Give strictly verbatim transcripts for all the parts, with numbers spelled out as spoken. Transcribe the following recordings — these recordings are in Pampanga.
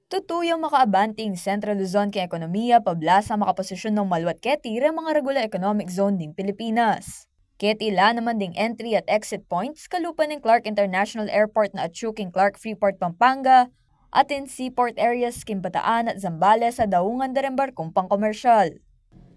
Tutu yang makaabante ing Central Luzon king ekonomiya pablasang makaposisyon nang maluat keti reng mga regular economic zone ning Pilipinas. Keti la naman ding entry at exit points kalupa ning Clark International Airport na atyu king Clark Freeport, Pampanga, atin seaport areas king Bataan at Zambales a daungan da reng barkung pangkomersyal.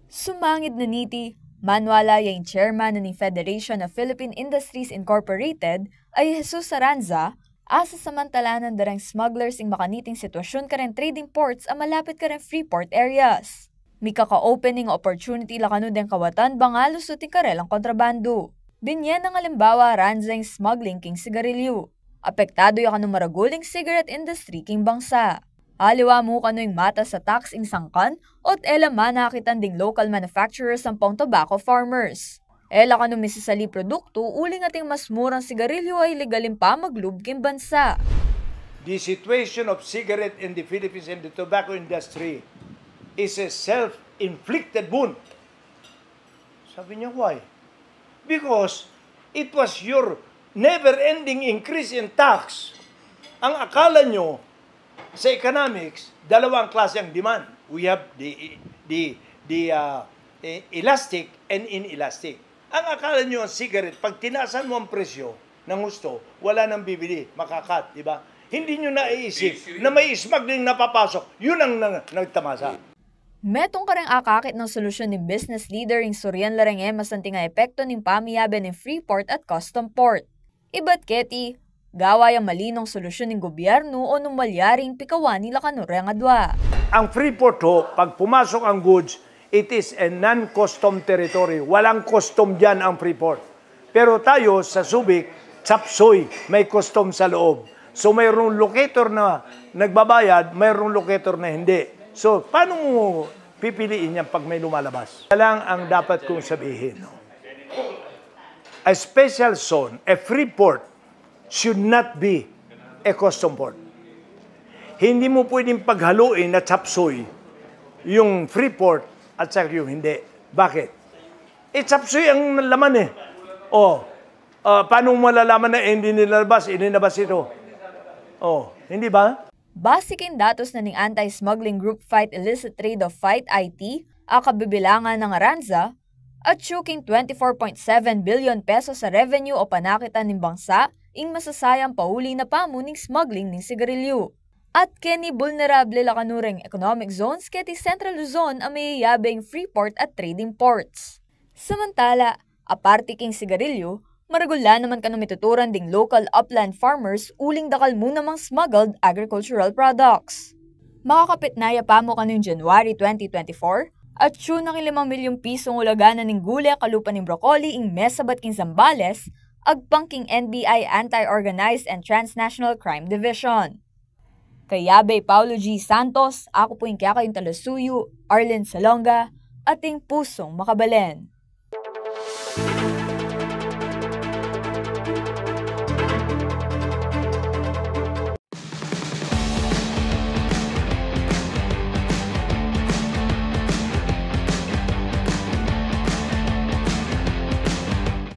Sumangid na niti, manwala ya ing chairman na ning Federation of Philippine Industries Incorporated, a i Jesus Aranza, a sasamantalanan da reng smugglers ing makaniting sitwasyun kareng trading ports a malapit kareng Freeport areas. Mikaka-open ing opportunity la kanu deng kawatan bang alusut ing karelang kontrabandu. Binye nang alimbawa Aranza ing smuggling king sigarilyu. Apektadu ya kanu maragul ing cigarette industry king bangsa. Aliwa mu kanu ing matas a tax ing sangkan, o't e la manakitan ding local manufacturers ampong tobacco farmers. E la kanu misisali produktu uling ating mas murang sigarilyu a iligal ing pamaglub king bansa. The situation of cigarette in the Philippines and the tobacco industry is a self-inflicted wound. Sabi niya, "Why?" "Because it was your never-ending increase in tax." Ang akala nyo sa economics, dalawang klase ang demand. We have the, the, the uh, e- elastic and inelastic. Ang akala nyo ang cigarette, pag tinasan mo ang presyo ng husto, wala nang bibili, makakat, di ba? Hindi nyo naiisip na may smuggling na papasok. Yun ang nang- nagtamasa. Metung kareng akakit nang solusyun ning business leader ing surian la reng e masanting a epektu ning pamiyabe ning Freeport at Custom Port. Ibat keti, gawa yang malinung solusyun ning gobyernu o nung malyari ing pikawani la kanu reng adwa. Ang Freeport ho, pag pumasok ang goods, it is a non-custom territory. Walang custom dyan ang Freeport. Pero tayo sa Subic, chop suey, may custom sa loob. So mayroong locator na nagbabayad, mayroong locator na hindi. So paano mo pipiliin yan pag may lumalabas? Yan lang ang dapat kong sabihin. No? A special zone, a Freeport should not be a custom port. Hindi mo pwedeng paghaluin na chop suey yung Freeport at saka yung hindi. Bakit? E, chop suey ang laman eh. O, ah, paano mo malalaman na, eh, hindi nilabas, ininabas ito? O, hindi ba? Base king datus na ning Anti-Smuggling Group Fight Illicit Trade of Fight I T, a kabibilangan nang Aranza, atyu king twenty-four point seven billion pesos a revenue o panakitan ning bangsa ing masasayang pauli na pamu ning smuggling ning sigarilyu. At keni bulnerable la kanu reng economic zones keti Central Luzon a mayayabe ing Freeport at trading ports. Samantala, aparte king sigarilyu, maragul la naman kanu mituturan ding local upland farmers uling dakal mu namang smuggled agricultural products. Makakapit na ya pamu kanu ing January twenty twenty-four, atyu na king limang milyung pisung ulagan na ning gule kalupa ning broccoli ing mesabat king Zambales, agpang king N B I Anti-Organized and Transnational Crime Division. Kaya Bay Paulo G Santos, aku pu ing kekayung talasuyu, Arlene Salonga, ating pusung makabalen.